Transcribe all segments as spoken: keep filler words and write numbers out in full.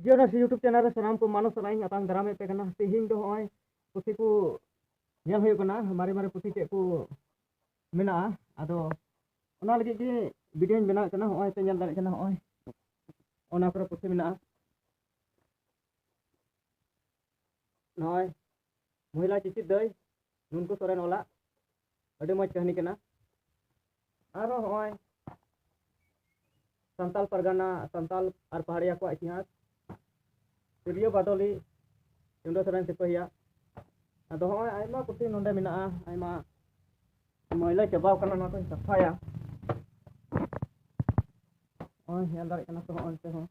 Jio nurse YouTube channel ᱨᱮ ᱥᱟᱱᱟᱢ ᱠᱚ ᱢᱟᱱᱚᱛ ᱥᱟᱞᱟᱜ ᱤᱧ ᱟᱛᱟᱝ ᱫᱟᱨᱟᱢᱮᱫ ᱯᱮ ᱠᱟᱱᱟ᱾ ᱛᱮᱦᱮᱧ ᱫᱚ ᱦᱚᱸᱜᱼᱚᱭ ᱯᱩᱛᱷᱤ ᱠᱚ ᱧᱮᱞ ᱦᱩᱭᱩᱜ ᱠᱟᱱᱟ, ᱢᱟᱨᱮ ᱢᱟᱨᱮ ᱯᱩᱛᱷᱤ ᱪᱮᱫ ᱠᱚ ᱢᱮᱱᱟᱜᱼᱟ᱾ ᱟᱫᱚ ᱚᱱᱟ ᱞᱟᱹᱜᱤᱫ ᱜᱮ ᱵᱷᱤᱰᱤᱭᱳᱧ ᱵᱮᱱᱟᱣᱮᱫ ᱠᱟᱱᱟ᱾ ᱦᱚᱸᱜᱼᱚᱭ ᱯᱮ ᱧᱮᱞ ᱫᱟᱲᱮᱭᱟᱜ ᱠᱟᱱᱟ, ᱦᱚᱸᱜᱼᱚᱭ ᱚᱱᱟ ᱠᱚᱨᱮ ᱯᱩᱛᱷᱤ ᱢᱮᱱᱟᱜᱼᱟ᱾ ᱱᱚᱜᱼᱚᱭ ᱢᱚᱦᱤᱞᱟ ᱪᱤᱪᱤᱛ ᱫᱟᱹᱭ, ᱱᱩᱱᱠᱩ ᱥᱚᱨᱮᱱ ᱚᱞᱟᱜ, ᱟᱹᱰᱤ ᱢᱚᱡᱽ ᱠᱟᱹᱦᱱᱤ ᱠᱟᱱᱟ᱾ ᱟᱨᱦᱚᱸ ᱦᱚᱸᱜᱼᱚᱭ ᱥᱟᱱᱛᱟᱞ ᱯᱟᱨᱜᱟᱱᱟ, ᱥᱟᱱᱛᱟᱞ ᱟᱨ ᱯᱟᱦᱟᱲᱤᱭᱟ ᱠᱚᱣᱟᱜ ᱤᱛᱤᱦᱟᱥ, ᱛᱤᱨᱭᱳ ᱵᱟᱫᱚᱞᱤ, ᱪᱩᱱᱰᱟᱹ ᱥᱚᱨᱮᱱ ᱥᱤᱯᱟᱹᱦᱤᱭᱟᱜ᱾ ᱟᱫᱚ ᱦᱚᱸᱜᱼᱚᱭ ᱟᱭᱢᱟ ᱯᱩᱛᱷᱤ ᱱᱚᱰᱮ ᱢᱮᱱᱟᱜᱼᱟ, ᱟᱭᱢᱟ ᱢᱚᱭᱞᱟ ᱪᱟᱵᱟᱣ ᱠᱟᱱᱟ, ᱱᱚᱣᱟ ᱠᱚᱧ ᱥᱟᱯᱷᱟᱭᱟ᱾ ᱱᱚᱜᱼᱚᱭ ᱧᱮᱞ ᱫᱟᱲᱮᱭᱟᱜ ᱠᱟᱱᱟ ᱯᱮ, ᱦᱚᱸᱜᱼᱚᱭ ᱱᱚᱛᱮ ᱦᱚᱸ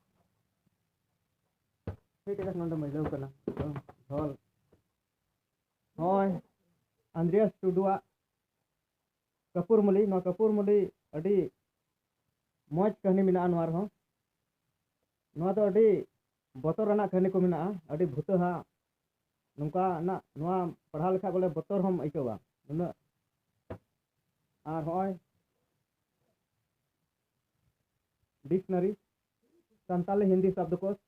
ᱴᱷᱤᱠ ᱟᱪᱷᱮ ᱱᱚᱰᱮ ᱢᱟᱹᱭᱞᱟᱹᱣ ᱠᱟᱱᱟ᱾ ᱰᱷᱚᱞ᱾ ᱱᱚᱜᱼᱚᱭ ᱟᱱᱫᱨᱮᱭᱟᱥ ᱴᱩᱰᱩᱣᱟᱜ ᱠᱟᱹᱯᱩᱨ ᱢᱟᱹᱞᱤ, ᱱᱚᱣᱟ ᱠᱟᱹᱯᱩᱨ ᱢᱟᱹᱞᱤ ᱟᱹᱰᱤ ᱢᱚᱡᱽ ᱠᱟᱹᱦᱱᱤ ᱢᱮᱱᱟᱜᱼᱟ ᱱᱚᱣᱟ ᱨᱮᱦᱚᱸ᱾ ᱱᱚᱣᱟ ᱫᱚ ᱟᱹᱰᱤ ᱵᱚᱛᱚᱨ ᱟᱱᱟᱜ ᱠᱟᱹᱦᱱᱤ ᱠᱚ ᱢᱮᱱᱟᱜᱼᱟ, ᱟᱹᱰᱤ ᱵᱷᱩᱛᱟᱹᱦᱟᱜ᱾ ᱱᱚᱝᱠᱟᱱᱟᱜ ᱱᱚᱣᱟ ᱯᱟᱲᱦᱟᱣ ᱞᱮᱠᱷᱟᱡ ᱵᱚᱞᱮ ᱵᱚᱛᱚᱨ ᱦᱚᱸᱢ ᱟᱹᱭᱠᱟᱹᱣᱟ ᱩᱱᱟᱹᱜ᱾ ᱟᱨ ᱦᱚᱸᱜᱼᱚᱭ ᱰᱤᱠᱥᱱᱟᱨᱤ, ᱥᱟᱱᱛᱟᱞᱤ ᱦᱤᱱᱫᱤ ᱥᱟᱵᱫᱚᱠᱳᱥ᱾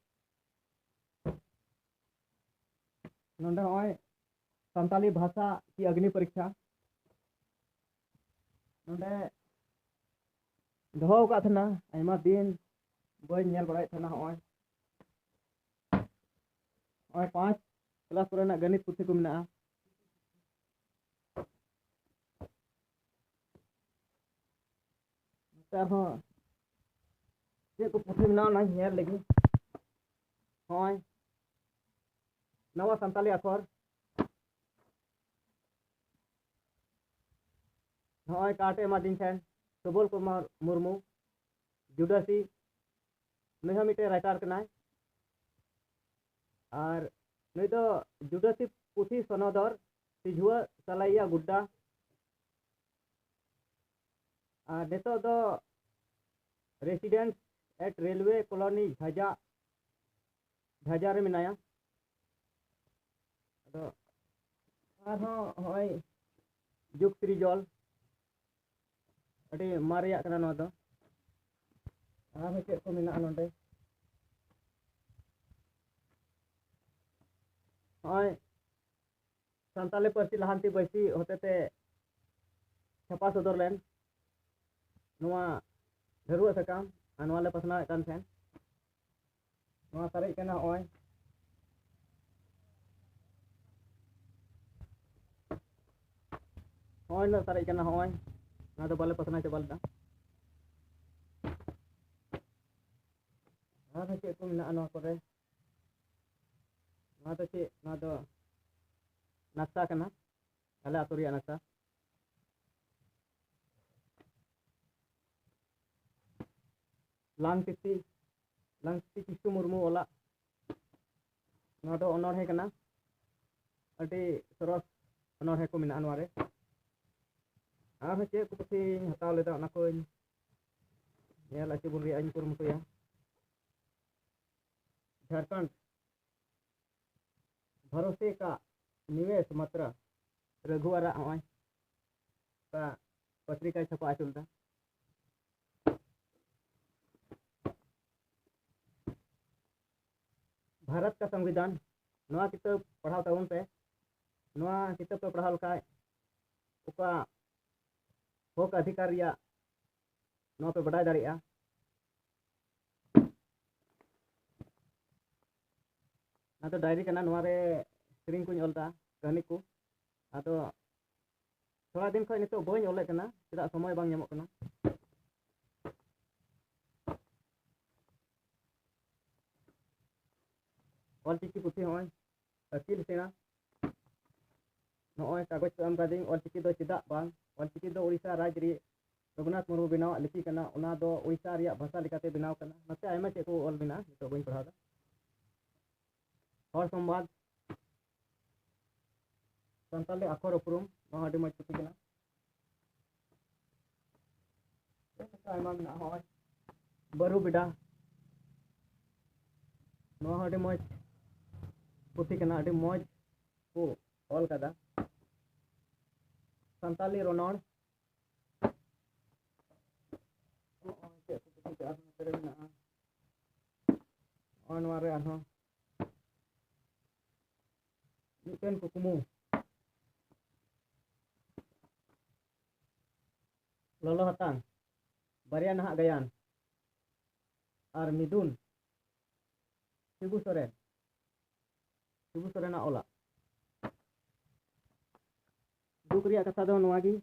ᱱᱚᱰᱮ ᱦᱚᱸᱜᱼᱚᱭ ᱥᱟᱱᱛᱟᱞᱤ ᱵᱷᱟᱥᱟ ᱠᱤ ᱟᱜᱽᱱᱤ ᱯᱚᱨᱤᱠᱠᱷᱟ᱾ ᱱᱚᱰᱮ ᱫᱚᱦᱚ ᱟᱠᱟᱫ ᱛᱟᱦᱮᱱᱟ, ᱟᱭᱢᱟ ᱫᱤᱱ ᱵᱟᱹᱧ ᱧᱮᱞ ᱵᱟᱲᱟᱭᱮᱫ ᱛᱟᱦᱮᱱᱟ᱾ ᱦᱚᱸᱜᱼᱚᱭ, ᱦᱚᱸᱜᱼᱚᱭ ᱯᱟᱸᱪ ᱠᱞᱟᱥ ᱠᱚᱨᱮᱱᱟᱜ ᱜᱟᱱᱤᱛ ᱯᱩᱛᱷᱤ ᱠᱚ ᱢᱮᱱᱟᱜᱼᱟ᱾ ᱱᱚᱛᱮ ᱟᱨᱦᱚᱸ ᱪᱮᱫ ᱠᱚ ᱯᱩᱛᱷᱤ ᱢᱮᱱᱟᱜᱼᱟ, ᱚᱱᱟᱧ ᱧᱮᱞ ᱞᱮᱜᱮ᱾ ᱦᱚᱸᱜᱼᱚᱭ ᱱᱟᱣᱟ ᱥᱟᱱᱛᱟᱞᱤ ᱟᱠᱷᱚᱨ, ᱱᱚᱜᱼᱚᱭ ᱠᱟᱨᱰ ᱮ ᱮᱢᱟᱫᱤᱧ ᱛᱟᱦᱮᱱ ᱥᱩᱵᱚᱞ ᱠᱩᱢᱟᱨ ᱢᱩᱨᱢᱩ, ᱡᱩᱰᱟᱹᱥᱤ, ᱱᱩᱭ ᱦᱚᱸ ᱢᱤᱫᱴᱮᱱ ᱨᱟᱭᱴᱟᱨ ᱠᱟᱱᱟᱭ᱾ ᱟᱨ ᱱᱩᱭ ᱫᱚ ᱡᱩᱰᱟᱹᱥᱤ ᱯᱩᱛᱷᱤ ᱥᱚᱱᱚᱫᱚᱨ, ᱥᱤᱡᱷᱩᱣᱟᱹ ᱥᱟᱞᱟᱭᱤᱭᱟ ᱜᱩᱰᱰᱟ᱾ ᱟᱨ ᱱᱤᱛᱚᱜ ᱫᱚ resident at railway colony ᱡᱷᱟᱡᱟ, ᱡᱷᱟᱡᱟ ᱨᱮ ᱢᱮᱱᱟᱭᱟ᱾ ᱟᱫᱚ ᱟᱨᱦᱚᱸ ᱦᱚᱸᱜᱼᱚᱭ ᱡᱩᱜᱽ ᱥᱨᱤ ᱡᱚᱞ, ᱟᱹᱰᱤ ᱢᱟᱨᱮᱭᱟᱜ ᱠᱟᱱᱟ ᱱᱚᱣᱟ ᱫᱚ᱾ ᱟᱨᱦᱚᱸ ᱪᱮᱫ ᱠᱚ ᱢᱮᱱᱟᱜᱼᱟ ᱱᱚᱰᱮ? ᱱᱚᱜᱼᱚᱭ ᱥᱟᱱᱛᱟᱞᱤ ᱯᱟᱹᱨᱥᱤ ᱞᱟᱦᱟᱱᱛᱤ ᱵᱟᱹᱭᱥᱤ ᱦᱚᱛᱮᱛᱮ ᱪᱷᱟᱯᱟ ᱥᱚᱫᱚᱨ ᱞᱮᱱ ᱱᱚᱣᱟ ᱰᱷᱟᱹᱨᱣᱟᱹᱜ ᱥᱟᱠᱟᱢ, ᱟᱨ ᱱᱚᱣᱟ ᱞᱮ ᱯᱟᱥᱱᱟᱣᱮᱫ ᱠᱟᱱ ᱛᱟᱦᱮᱸᱱ᱾ ᱱᱚᱣᱟ ᱥᱟᱨᱮᱡ ᱠᱟᱱᱟ ᱱᱚᱜᱼᱚᱭ, ᱱᱚᱜᱼᱚᱭ ᱱᱩᱱᱟᱹᱜ ᱥᱟᱨᱮᱡ ᱠᱟᱱᱟ ᱱᱚᱜᱼᱚᱭ᱾ ᱱᱚᱣᱟ ᱫᱚ ᱵᱟᱞᱮ ᱯᱟᱥᱱᱟᱣ ᱪᱟᱵᱟ ᱞᱮᱫᱟ᱾ ᱟᱨᱦᱚᱸ ᱪᱮᱫ ᱠᱚ ᱢᱮᱱᱟᱜᱼᱟ ᱱᱚᱣᱟ ᱠᱚᱨᱮ? ᱱᱚᱣᱟ ᱫᱚ ᱪᱮᱫ? ᱱᱚᱣᱟ ᱫᱚ ᱱᱟᱠᱥᱟ ᱠᱟᱱᱟ, ᱟᱞᱮ ᱟᱹᱛᱩ ᱨᱮᱭᱟᱜ ᱱᱟᱠᱥᱟ᱾ ᱞᱟᱝᱛᱤᱛᱤ, ᱞᱟᱝᱛᱤᱛᱤ ᱠᱤᱥᱠᱩ ᱢᱩᱨᱢᱩ ᱚᱞᱟᱜ᱾ ᱱᱚᱣᱟ ᱫᱚ ᱚᱱᱚᱬᱦᱮ ᱠᱟᱱᱟ᱾ ᱟᱹᱰᱤ ᱥᱚᱨᱚᱥ ᱚᱱᱚᱬᱦᱮ ᱠᱚ ᱢᱮᱱᱟᱜᱼᱟ ᱱᱚᱣᱟ ᱨᱮ᱾ ᱟᱨᱦᱚᱸ ᱪᱮᱫ ᱠᱚ ᱯᱩᱛᱷᱤᱧ ᱦᱟᱛᱟᱣ ᱞᱮᱫᱟ, ᱚᱱᱟ ᱠᱚᱧ ᱧᱮᱞ ᱟᱹᱪᱩ ᱵᱚᱱ ᱨᱮᱭᱟᱜ ᱤᱧ ᱠᱩᱨᱩᱢᱩᱴᱩᱭᱟ᱾ ᱡᱷᱟᱲᱠᱷᱚᱸᱰ, ᱵᱷᱟᱨᱚᱥᱮ ᱠᱟ ᱱᱤᱣᱮᱥ ᱢᱟᱛᱨᱟ, ᱨᱟᱹᱜᱷᱩ ᱟᱨᱟᱜ ᱦᱚᱸᱜᱼᱚᱭ ᱚᱠᱟ ᱯᱚᱛᱨᱤᱠᱟᱭ ᱪᱷᱟᱯᱟ ᱟᱹᱪᱩ ᱞᱮᱫᱟ᱾ ᱵᱷᱟᱨᱚᱛ ᱠᱟ ᱥᱚᱝᱵᱤᱫᱷᱟᱱ, ᱱᱚᱣᱟ ᱠᱤᱛᱟᱹᱵ ᱯᱟᱲᱦᱟᱣ ᱛᱟᱵᱚᱱ ᱯᱮ᱾ ᱱᱚᱣᱟ ᱠᱤᱛᱟᱹᱵ ᱯᱮ ᱯᱟᱲᱦᱟᱣ ᱞᱮᱠᱷᱟᱡ ᱚᱠᱟ ᱦᱚᱠ ᱚᱫᱷᱤᱠᱟᱨ ᱨᱮᱭᱟᱜ ᱱᱚᱣᱟ ᱯᱮ ᱵᱟᱰᱟᱭ ᱫᱟᱲᱮᱭᱟᱜᱼᱟ᱾ ᱱᱚᱣᱟ ᱫᱚ ᱰᱟᱭᱨᱤ ᱠᱟᱱᱟ, ᱱᱚᱣᱟ ᱨᱮ ᱥᱮᱨᱮᱧ ᱠᱚᱧ ᱚᱞ ᱮᱫᱟ, ᱠᱟᱹᱦᱱᱤ ᱠᱚ᱾ ᱟᱫᱚ ᱛᱷᱚᱲᱟ ᱫᱤᱱ ᱠᱷᱚᱱ ᱱᱤᱛᱚᱜ ᱵᱟᱹᱧ ᱚᱞᱮᱫ ᱠᱟᱱᱟ, ᱪᱮᱫᱟᱜ ᱥᱚᱢᱚᱭ ᱵᱟᱝ ᱧᱟᱢᱚᱜ ᱠᱟᱱᱟ᱾ ᱚᱞ ᱪᱤᱠᱤ ᱯᱩᱛᱷᱤ ᱦᱚᱸᱜᱼᱚᱭ ᱟᱹᱠᱤᱞ ᱥᱮᱬᱟ, ᱱᱚᱜᱼᱚᱭ ᱠᱟᱜᱚᱡᱽ ᱠᱚ ᱮᱢ ᱠᱟᱫᱤᱧ, ᱚᱞ ᱪᱤᱠᱤ ᱫᱚ ᱪᱮᱫᱟᱜ ᱵᱟᱝ? ᱚᱞ ᱪᱤᱠᱤ ᱫᱚ ᱩᱲᱤᱥᱥᱟ ᱨᱟᱡᱽ ᱨᱮ ᱨᱚᱜᱷᱩᱱᱟᱛᱷ ᱢᱩᱨᱢᱩ ᱵᱮᱱᱟᱣᱟᱜ ᱞᱤᱯᱤ ᱠᱟᱱᱟ, ᱚᱱᱟ ᱫᱚ ᱩᱲᱤᱥᱥᱟ ᱨᱮᱭᱟᱜ ᱵᱷᱟᱥᱟ ᱞᱮᱠᱟᱛᱮ ᱵᱮᱱᱟᱣ ᱠᱟᱱᱟ᱾ ᱱᱚᱛᱮ ᱟᱭᱢᱟ ᱪᱮᱫ ᱠᱚ ᱚᱞ ᱢᱮᱱᱟᱜᱼᱟ, ᱱᱤᱛᱚᱜ ᱵᱟᱹᱧ ᱯᱟᱲᱦᱟᱣ ᱮᱫᱟ᱾ ᱦᱚᱲ ᱥᱚᱢᱵᱟᱫ, ᱥᱟᱱᱛᱟᱞᱤ ᱟᱠᱷᱚᱨ ᱩᱯᱨᱩᱢ, ᱱᱚᱣᱟ ᱦᱚᱸ ᱟᱹᱰᱤ ᱢᱚᱡᱽ ᱯᱩᱛᱷᱤ ᱠᱟᱱᱟ᱾ ᱟᱭᱢᱟ ᱢᱮᱱᱟᱜᱼᱟ, ᱦᱚᱸᱜᱼᱚᱭ ᱵᱟᱹᱨᱩ ᱵᱮᱰᱟ, ᱱᱚᱣᱟ ᱦᱚᱸ ᱟᱹᱰᱤ ᱢᱚᱡᱽ ᱯᱩᱛᱷᱤ ᱠᱟᱱᱟ, ᱟᱹᱰᱤ ᱢᱚᱡᱽ ᱠᱚ ᱚᱞ ᱠᱟᱫᱟ᱾ ᱥᱟᱱᱛᱟᱞᱤ ᱨᱚᱱᱚᱲ, ᱱᱚᱜᱼᱚᱭ ᱪᱮᱫ ᱠᱚ ᱯᱩᱛᱷᱤ ᱠᱚ ᱟᱨᱦᱚᱸ ᱱᱚᱛᱮ ᱨᱮ ᱢᱮᱱᱟᱜᱼᱟ, ᱱᱚᱜᱼᱚᱭ ᱱᱚᱣᱟ ᱨᱮ ᱟᱨᱦᱚᱸ ᱢᱤᱫᱴᱮᱱ ᱠᱩᱠᱢᱩ, ᱞᱚᱞᱚ ᱦᱟᱛᱟᱝ, ᱵᱟᱨᱭᱟ ᱱᱟᱦᱟᱜ ᱜᱟᱭᱟᱱ, ᱟᱨ ᱢᱤᱫᱩᱱ, ᱥᱤᱵᱩ ᱥᱚᱨᱮᱱ, ᱥᱤᱵᱩ ᱥᱚᱨᱮᱱᱟᱜ ᱚᱞᱟᱜ᱾ ᱫᱩᱠ ᱨᱮᱭᱟᱜ ᱠᱟᱛᱷᱟ ᱫᱚ ᱱᱚᱣᱟ ᱜᱮ,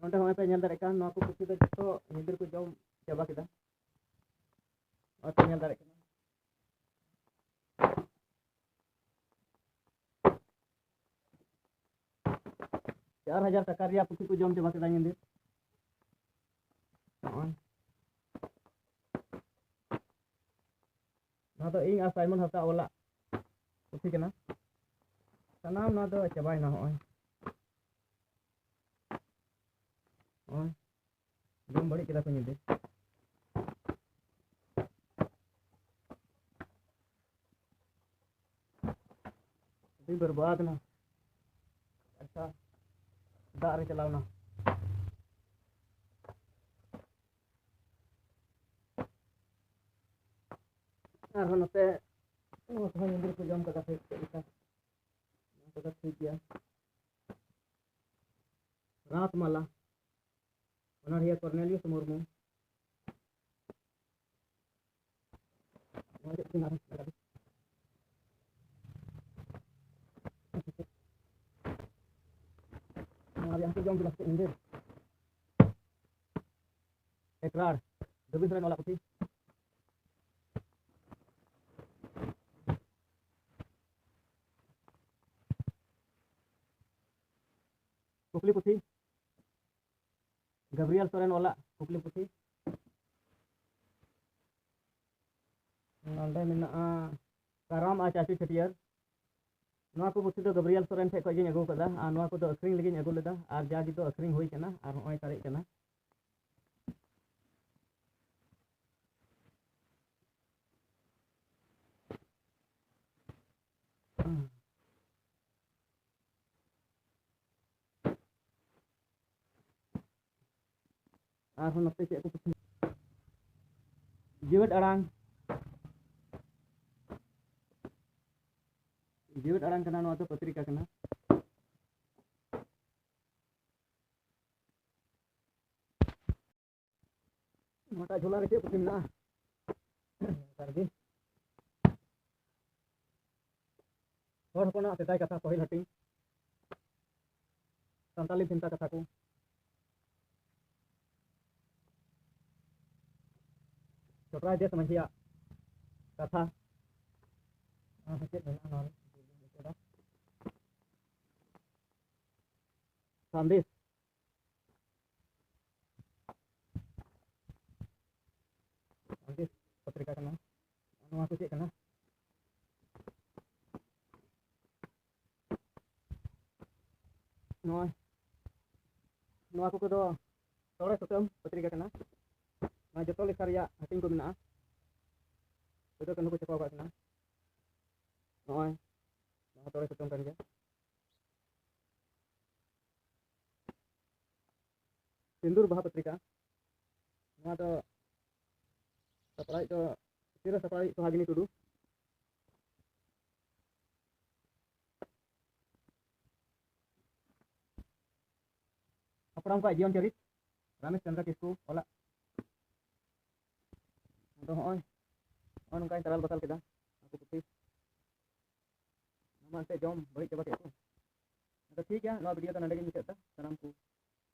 ᱱᱚᱰᱮ ᱦᱚᱸᱜᱼᱚᱭ ᱯᱮ ᱧᱮᱞ ᱫᱟᱲᱮᱭᱟᱜ ᱠᱟᱱ, ᱱᱚᱣᱟ ᱠᱚ ᱯᱩᱛᱷᱤ ᱫᱚ ᱡᱚᱛᱚ ᱧᱤᱫᱤᱨ ᱠᱚ ᱡᱚᱢ ᱪᱟᱵᱟ ᱠᱮᱫᱟ᱾ ᱱᱚᱜᱼᱚᱭ ᱯᱮ ᱧᱮᱞ ᱫᱟᱲᱮᱭᱟᱜ ᱠᱟᱱᱟ, ᱪᱟᱨ ᱦᱟᱡᱟᱨ ᱴᱟᱠᱟ ᱨᱮᱭᱟᱜ ᱯᱩᱛᱷᱤ ᱠᱚ ᱡᱚᱢ ᱪᱟᱵᱟ ᱠᱮᱫᱟ ᱧᱤᱫᱤᱨ᱾ ᱱᱚᱜᱼᱚᱭ᱾ ᱱᱚᱣᱟ ᱫᱚ ᱤᱧ ᱟᱨ ᱥᱟᱭᱢᱚᱱ ᱦᱟᱸᱥᱫᱟ ᱚᱞᱟᱜ ᱯᱩᱛᱷᱤ ᱠᱟᱱᱟ᱾ ᱥᱟᱱᱟᱢ ᱱᱚᱣᱟ ᱫᱚ ᱪᱟᱵᱟᱭᱮᱱᱟ᱾ ᱦᱚᱸᱜᱼᱚᱭ, ᱦᱚᱸᱜᱼᱚᱭ, ᱡᱚᱢ ᱵᱟᱹᱲᱤᱡ ᱠᱮᱫᱟ ᱠᱚ ᱧᱤᱫᱤᱨ᱾ ᱟᱹᱰᱤ ᱵᱚᱨᱵᱟᱫ ᱮᱱᱟ᱾ ᱟᱪᱪᱷᱟ, ᱫᱟᱜ ᱨᱮ ᱪᱟᱞᱟᱣ ᱮᱱᱟ᱾ ᱟᱨᱦᱚᱸ ᱱᱚᱛᱮ ᱱᱚᱣᱟ ᱠᱚᱦᱚᱸ ᱧᱤᱫᱤᱨ ᱠᱚ ᱡᱚᱢ ᱠᱟᱫᱟ, ᱥᱮ ᱪᱮᱫ ᱞᱮᱠᱟ? ᱱᱚᱣᱟ ᱠᱚᱫᱚ ᱴᱷᱤᱠ ᱜᱮᱭᱟ᱾ ᱨᱟᱛ ᱢᱟᱞᱟ, ᱚᱱᱚᱬᱦᱤᱭᱟᱹ ᱠᱚᱨᱱᱮᱞᱤᱭᱩᱥ ᱢᱩᱨᱢᱩ᱾ ᱱᱚᱣᱟ ᱪᱮᱫ ᱠᱟᱱᱟ? ᱱᱚᱣᱟ ᱨᱮᱭᱟᱜ ᱦᱚᱸᱠᱚ ᱡᱚᱢ ᱠᱮᱫᱟ ᱥᱮ ᱪᱮᱫ ᱧᱤᱫᱟᱹ? ᱮᱠᱨᱟᱲ, ᱫᱷᱚᱵᱤ ᱥᱚᱨᱮᱱ ᱚᱞᱟᱜ ᱯᱩᱛᱷᱤ᱾ ᱠᱩᱠᱞᱤ ᱯᱩᱛᱷᱤ, ᱜᱟᱵᱽᱨᱤᱭᱮᱞ ᱥᱚᱨᱮᱱ ᱚᱞᱟᱜ ᱠᱩᱠᱞᱤ ᱯᱩᱛᱷᱤ᱾ ᱱᱚᱸᱰᱮ ᱢᱮᱱᱟᱜᱼᱟ ᱠᱟᱨᱟᱢ ᱟᱨ ᱪᱟᱪᱳ ᱪᱷᱟᱹᱴᱭᱟᱹᱨ᱾ ᱱᱚᱣᱟ ᱠᱚ ᱯᱩᱛᱷᱤ ᱫᱚ ᱜᱟᱵᱽᱨᱤᱭᱮᱞ ᱥᱚᱨᱮᱱ ᱴᱷᱮᱡ ᱠᱷᱚᱡ ᱜᱤᱧ ᱟᱹᱜᱩ ᱠᱟᱫᱟ, ᱟᱨ ᱱᱚᱣᱟ ᱠᱚᱫᱚ ᱟᱹᱠᱷᱨᱤᱧ ᱞᱟᱹᱜᱤᱫ ᱤᱧ ᱟᱹᱜᱩ ᱞᱮᱫᱟ, ᱟᱨ ᱡᱟ ᱜᱮ ᱫᱚ ᱟᱹᱠᱷᱨᱤᱧ ᱦᱩᱭ ᱠᱟᱱᱟ, ᱟᱨ ᱦᱚᱸᱜᱼᱚᱭ ᱥᱟᱨᱮᱡ ᱠᱟᱱᱟ᱾ ᱟᱨᱦᱚᱸ ᱱᱚᱛᱮ ᱪᱮᱫ ᱠᱚ ᱯᱩᱛᱷᱤ? ᱡᱤᱣᱮᱫ ᱟᱲᱟᱝ, ᱡᱤᱣᱮᱫ ᱟᱲᱟᱝ ᱠᱟᱱᱟ, ᱱᱚᱣᱟ ᱫᱚ ᱯᱚᱛᱨᱤᱠᱟ ᱠᱟᱱᱟ᱾ ᱱᱚᱣᱟᱴᱟᱜ ᱡᱷᱚᱞᱟ ᱨᱮ ᱪᱮᱫ ᱯᱩᱛᱷᱤ ᱢᱮᱱᱟᱜᱼᱟ? ᱥᱟᱹᱨᱤ ᱦᱚᱲ ᱦᱚᱯᱚᱱᱟᱜ ᱥᱮᱫᱟᱭ ᱠᱟᱛᱷᱟ, ᱯᱟᱹᱦᱤᱞ ᱦᱟᱹᱴᱤᱧ, ᱥᱟᱱᱛᱟᱞᱤ ᱵᱷᱮᱱᱛᱟ ᱠᱟᱛᱷᱟ ᱠᱚ, ᱪᱚᱴᱨᱟᱭ ᱫᱮᱥ ᱢᱟᱹᱡᱷᱤᱭᱟᱜ ᱠᱟᱛᱷᱟ, ᱟᱨᱦᱚᱸ ᱪᱮᱫ ᱢᱮᱱᱟᱜᱼᱟ ᱱᱚᱣᱟ ᱨᱮ? ᱥᱟᱸᱫᱮᱥ᱾ ᱥᱟᱸᱫᱮᱥ ᱯᱚᱛᱨᱤᱠᱟ ᱠᱟᱱᱟ᱾ ᱱᱚᱣᱟ ᱠᱚ ᱪᱮᱫ ᱠᱟᱱᱟ? ᱱᱚᱣᱟ, ᱱᱚᱣᱟ ᱠᱚ ᱠᱚᱫᱚ ᱛᱚᱲᱮ ᱥᱩᱛᱟᱹᱢ ᱯᱚᱛᱨᱤᱠᱟ ᱠᱟᱱᱟ᱾ ᱱᱚᱣᱟ ᱡᱚᱛᱚ ᱞᱮᱠᱟ ᱨᱮᱭᱟᱜ ᱦᱟᱹᱴᱤᱧ ᱠᱚ ᱢᱮᱱᱟᱜᱼᱟ᱾ ᱥᱤᱫᱩ ᱠᱟᱹᱱᱦᱩ ᱠᱚ ᱪᱷᱟᱯᱟᱣ ᱠᱟᱜ ᱠᱟᱱᱟ᱾ ᱱᱚᱜᱼᱚᱭ ᱱᱚᱣᱟ ᱛᱚᱲᱮ ᱥᱩᱛᱟᱹᱢ ᱠᱟᱱ ᱜᱮᱭᱟ᱾ ᱥᱤᱸᱫᱩᱨ ᱵᱟᱦᱟ ᱯᱚᱛᱨᱤᱠᱟ, ᱱᱚᱣᱟ ᱫᱚ ᱥᱟᱯᱲᱟᱣᱤᱡ ᱫᱚ, ᱥᱤᱨᱟᱹ ᱥᱟᱯᱲᱟᱣᱤᱡ ᱥᱚᱦᱟᱜᱤᱱᱤ ᱴᱩᱰᱩ᱾ ᱦᱟᱯᱲᱟᱢ ᱠᱚᱣᱟᱜ ᱡᱤᱭᱚᱱ ᱪᱚᱨᱤᱛ, ᱨᱟᱢᱮᱥ ᱪᱚᱸᱫᱽᱨᱚ ᱠᱤᱥᱠᱩ ᱚᱞᱟᱜ᱾ ᱟᱫᱚ ᱦᱚᱸᱜᱼᱚᱭ, ᱱᱚᱜᱼᱚᱭ ᱱᱚᱝᱠᱟᱧ ᱛᱟᱨᱟᱞ ᱵᱟᱥᱟᱞ ᱠᱮᱫᱟ ᱱᱩᱠᱩ ᱯᱩᱛᱷᱤ᱾ ᱱᱚᱣᱟ ᱮᱱᱛᱮᱫ ᱡᱚᱢ ᱵᱟᱹᱲᱤᱡ ᱪᱟᱵᱟ ᱠᱮᱫ ᱠᱚ᱾ ᱟᱫᱚ ᱴᱷᱤᱠ ᱜᱮᱭᱟ, ᱱᱚᱣᱟ video ᱫᱚ ᱱᱚᱸᱰᱮ ᱜᱤᱧ ᱢᱩᱪᱟᱹᱫ ᱮᱫᱟ᱾ ᱥᱟᱱᱟᱢ ᱠᱚ